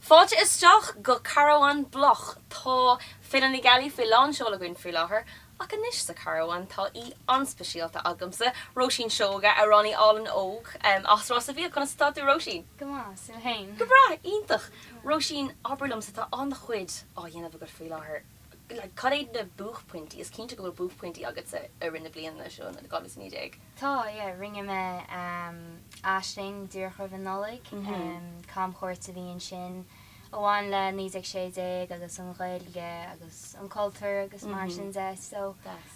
Fáilte isteach go Carbhán Bloch. Tá Féile na Gealaí faoi lán seoil againn faoi láthair, ach anois sa charbhán tá aoi an-speisialta agamsa, Róisín Seoige, amhránaí álainn óg as Ros a' Mhíl. Conas atá tú, Róisín? Go maith, 's tú fhéin? Go breá, iontach! Róisín, abair liomsa, tá an-chuid á dhéanamh agat faoi láthair. Like, cad iad na buaicphointí? Is cinnte go bhfuil buaicphointí agatsa i rith na bliana seo, 2019. Tá, yeah. Rinne mé Aisling díreach roimh an Nollaig. Camchuairt a bhí ansin a bhain le 1916 agus an Ghaeilge agus an cultúr agus mar sin de. So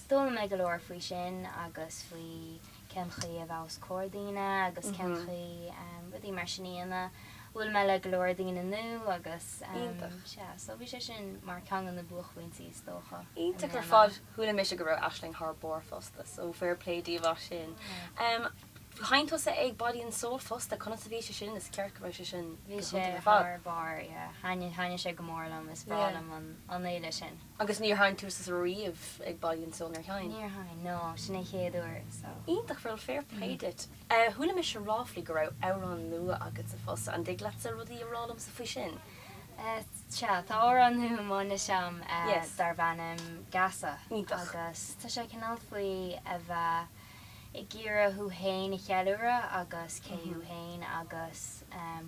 d'fhoghlaim mé go leor faoi sin agus faoi cén chaoi a bheith os comhair daoine agus cén chaoi rudaí mar sin a dhéanamh. Bhuail mé le go leor daoine nua agus sea, so bhí sé sin mar ceann de na buaicphointí is dócha. Iontach ar fad. Chuala mise go raibh Aisling thar barr fosta, so fair play daoibh as sin. Sheinn tusa ag Body and Soul fosta, conas a bhí sé sin? Is ceart go raibh sé sin go hiontach ar fad. Bhí sé thar barr, yeah. Thaitnigh sé go mór liom, is breá liom an fhéile sin. Agus níor sheinn tusa riamh ag Body and Soul, níor sheinn? Níor sheinn, no, sin an chéad uair, so. Iontach, well fair play duit. Chuala mise ráflaí go raibh amhrán nua agatsa fosta, an dtig leatsa rudaí a rá liomsa faoi sin? Sea, tá amhrán nua amuigh anois a'm darb ainm Geasa agus tá sé cineál faoi a bheith ag iarraidh thú fhéin a cheiliúradh agus cé thú fhéin agus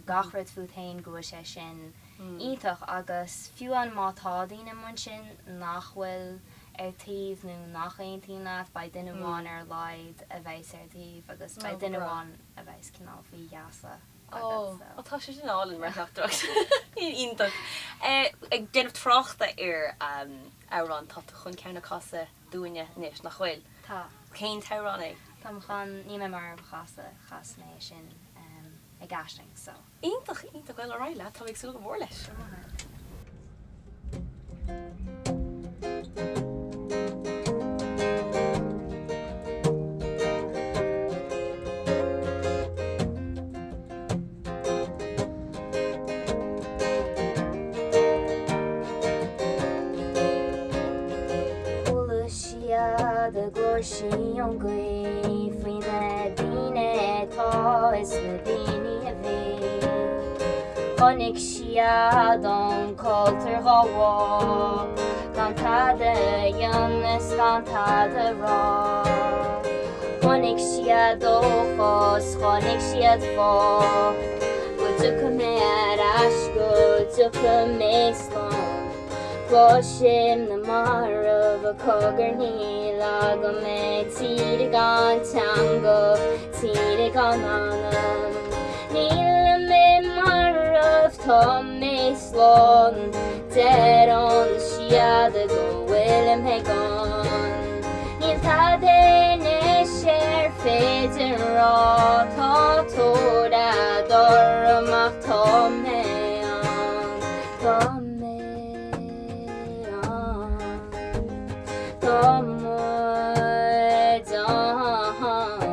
gach rud fút fhéin go bhfuil sé sin iontach agus fiú amháin má tá daoine amuigh ansin nach bhfuil ar taobh nó nach aontaíonn leat, beidh duine amháin ar a laghad a bheas ar taobh agus beidh duine amháin a bheas cineál faoi gheasa. Ó, tá sé sin álainn mar theachtaireacht. Iontach. Ag déanamh tráchta ar amhrán, tá tú chun ceann a chasadh dúinne anois, nach bhfuil? Tá. Cén t-amhrán é? Táim chun Níl Mé Marbh a chasadh, chas mé é sin ag Aisling, so. Iontach, iontach. Bhuel, ar aghaidh leat, táim ag súil go mór leis. Go maith agat. Chuala siad a glór sí ón gaoth faoi na daoine atá is na daoine a bhí. Chonaic siad an cultúr dhá bhá gan tada a dhéanamh is gan tada a rá. Chonaic siad dóchas, chonaic siad fáth go dtiocfaidh mé ar ais, go dtiocfaidh mé slán. Cloisim na mairbh ag cogarnaíl agam mé, tír gan teanga, tír gan anam. Níl mé marbh, tá mé slán, deireann siad go bhfuil mé gann. Níl tada anois ar féidir a rá, tá tóir a'd orm ach tá mé ann, tá mé ann, tá muid ann,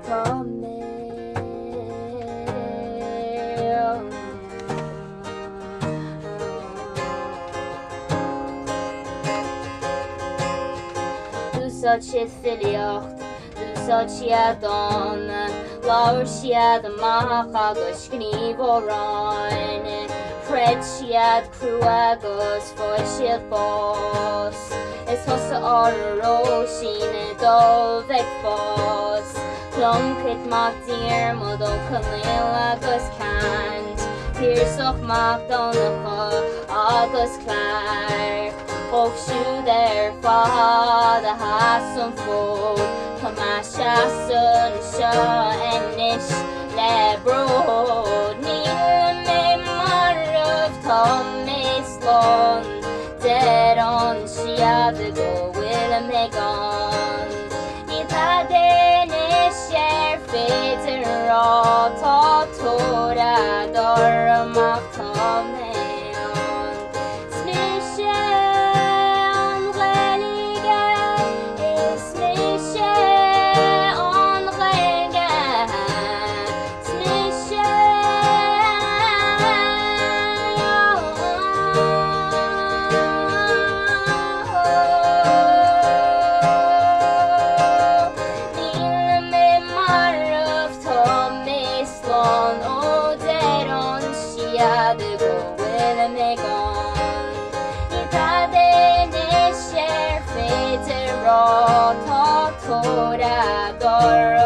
tá mé ann. D'úsáid siad filíocht, d'úsáid siad dán, labhair siad amach agus scríobh amhráin. Throid siad crua agus fuair siad bás. Is thosaigh ár Róisín Dubh ag fás. Pluincéad Mac Diarmad Ó Conaill agus Ceannt, Piarsach Mac Donncha agus Clarke, Dóibh siúd ar fad a sheas an fód, tá mé ag seasamh anseo anois le bród. Níl mé marbh, tá mé slán, deireann siad go bhfuil mé gann. Níl tada anois ar féidir a rá, tá tóir a'd orm ach tá mé ann. Is mise an Ghaeilge, is mise an Ghaeilge, is mise Níl mé marbh, tá mé slán, ó deireann siad go. orm.